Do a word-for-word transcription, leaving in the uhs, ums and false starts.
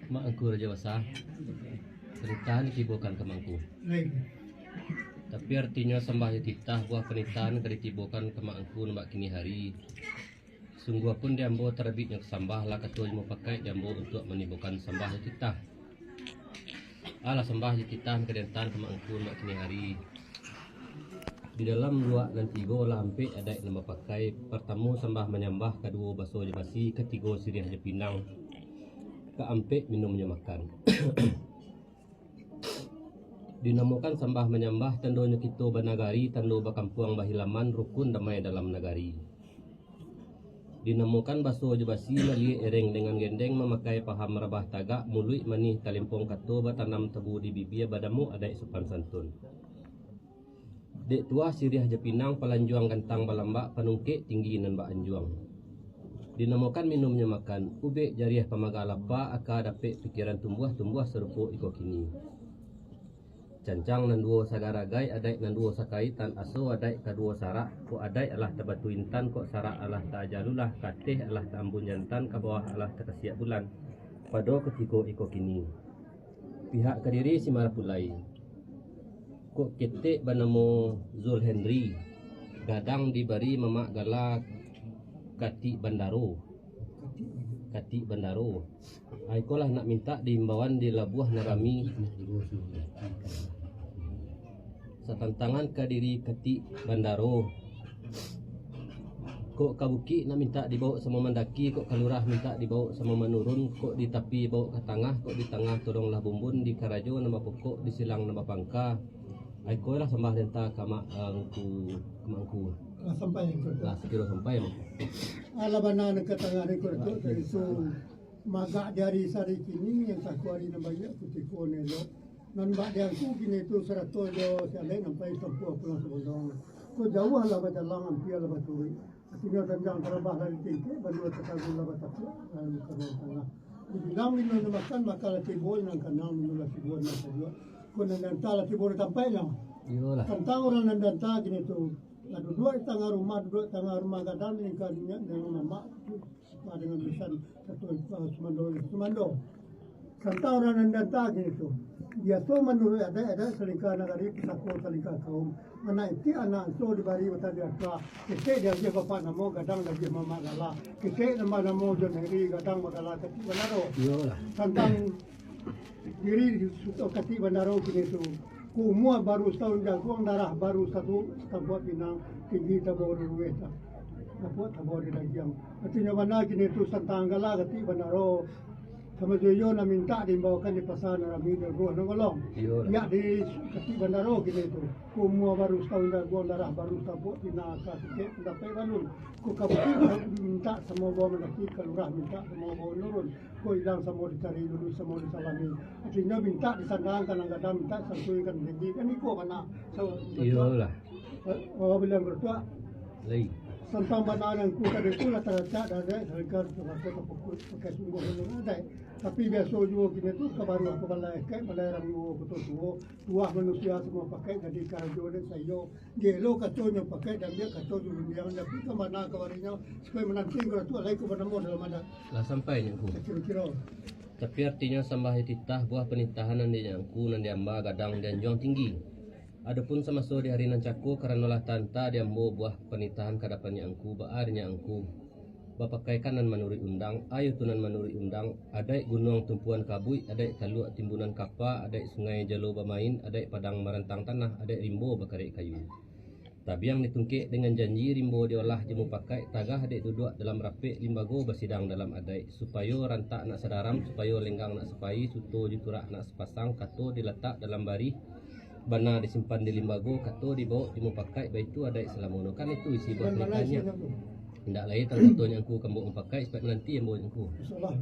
Mak Angku Rajo Basa, panitahan ditibokan ka Mak Angku. Tapi aratinyo sambah jo titah buah panitahan ka ditibokan ka Mak Angku nan bak kini hari. Sungguahpun di ambo tarabiknyo ka sambah, lah kato jo mupakaik di ambo untuak manibokan sambah jo titah. Alah sambah jo titah nan ka diantaan ka Mak Angku nan bak kini hari. Di dalam luak nan tigo lah ampek adaik nan bapakai. Partamo sambah manyambah, kaduo baso jo basi, katigo siriah jo pinang, kaampek minum jo makan. Dinamokan sambah manyambah, tandonyo kito banagari, tando bakampuang bahilaman, rukun damai dalam nagari. Dinamokan baso jo basi, maliek ereng dengan gendeng, mamakai paham rabah tagak, muluik manih talempong kato, batanam tabu di bibia, badamuk adaik sopan santun. Dek tuah siriah jo pinang, palanjuang gantang balambak, panungkek tinggi nan baanjuang. Dinamokan minum jo makan, ubek jariah pamaga lapa, aka dapek pikiran tumbuah, tumbuah sarupo iko kini. Cancang nan duo sagaragai, adaik nan duo sakaitan, aso adaik kaduo sarak, kok adaik alah tabatu intan, kok sarak alah taajalulah, ka ateh alah taambun jantan, ka bawah alah takasiak bulan, pado kutiko iko kini. Pihak ka diri si marapulai, kok ketek banamo Zul Henry, gadang dibari mamak gala Katik Bandaro. Katik Bandaro. Ai, ikolah nak mintak di imbauan di labuah nan rami. Satantangan ka diri Katik Bandaro. Kok ka bukik nak mintak dibawok samo mandaki, kok ka lurah mintak dibawok samo manurun, kok di tapi bawok ka tangah, kok di tangah tolonglah bumbun, di karajo nan bapokok, di silang nan bapangka. Ai, ikolah sambah dianta ka Mak Angku, ka Mak Angku. Lah sampai, Angku. Lah sakiro sampai, Mak. Alah bana nan ka tangah ni, Angku, tu isu magak di ari sari kini, antah ko ari nan baiak kutiko nan elok. Nan bak di Angku kini tu sarato jo si alek nan pai tampuah pulang sabondong. Ko jauah lah bajalang, ampia lah baturuik. Artinyo, danjang tarabah lah di tingkek, banua tatagun lah batapuak, lalu ka ruang tangah. Dibilang minum jo makan, bakal tibo nan kanang, minum lah tibo nan sajuak. Ko nan dianta lah tibo di tampaiknyo. Iyolah. Tantang urang nan dianta kini tu, lah duduak di tangah rumah, duduak di tangah rumah gadang, di lingka minyak, dengan mamak, sapa dengan bisan, satu, eh, sumando, sumando. Tantang urang nan dianta kini tu, biaso manuruik adaik-adaik salingka nagari, pusako salingka kaum. Anak itik, anak anso dibari batadi aka. Ketek diagiah bapak namo, gadang diagiah mamak gala. Ketek nambah namo John Henry, gadang bagala Katik Bandaro. Iyolah. Tantang diri Suto Katik Bandaro kini tu, umua baru satahun jaguang, darah baru satu tapuak pinang, tinggi tabau di ruweh, ta-, tapuak tabau di dagiang. Artinyo bana kini tu tantang gala Katik Bandaro. Samo jo iyo nan mintak diimbaukan di pasa nan rami, di ruweh nan golong. Iyo. Nyak di Katik Bandaro kini tu. Umua baru satahun jaguang, darah baru tapuak pinang, aka ketek pandapek balun. Ko ka bukik mintak samo bawa mandaki, ka lurah mintak samo bawa nurun. Ko ilang samo dicari, luluih samo disalami. Artinyo mintak disandang ka nan gadang, mintak santuik ka nan tinggi. Kan iko bana. So, Iyolah. Eh, oh, bilang bertuah. Lai. Tantang bana nan Angku tadi tu lah taracak dari salingka tu, rasa ka pokok pakai sungguah menurut adaik. Tapi biaso juo kini tu ka baruah ka balai, ka balai urang juo, koto tuo, tuah manusia samo pakai jadi karajo dek saiyo. Gelo katonyo pakai, dan dia kato jo rundiang, tapi ka mana ka warinyo, supayo mananti ko tu alai ko banamo dalam adat. Lah sampai nyo Angku. Sakiro-kiro. Tapi artinyo sambah jo titah buah panitahan nan di Angku nan diamba gadang dianjuang tinggi. Adopun samaso di hari nan cako, karano lah taanta di ambo buah panitahan ka dapan Nyak Angku, baa di Nyak Angku, bapakaikan nan manuruik undang, ayo tu nan manuruik undang, adaik gunuang tumpuan kabuik, adaik taluak timbunan kapa, adaik sungai jalo bamain, adaik padang marantang tanah, adaik rimbo bakarek kayu. Tabiang ditungkek dengan janji, rimbo diolah jo mupakaik, tagah dek duduak dalam rapek, limbago basidang dalam adaik, supayo rantak nak sadaram, supayo lenggang nak sapai, suto jo turak nak sapasang, kato dilatak dalam barih, bana disimpan di limbago, kato dibawok jo mupakaik, baitu adaik salamono. Kan itu isi buah Dengan bana panitahan Nyak. Isinyo tu. Indak lai, tantang kato Nyak Angku ka ambo mupakaik, supayo mananti ambo Nyak Angku. Insyaallah.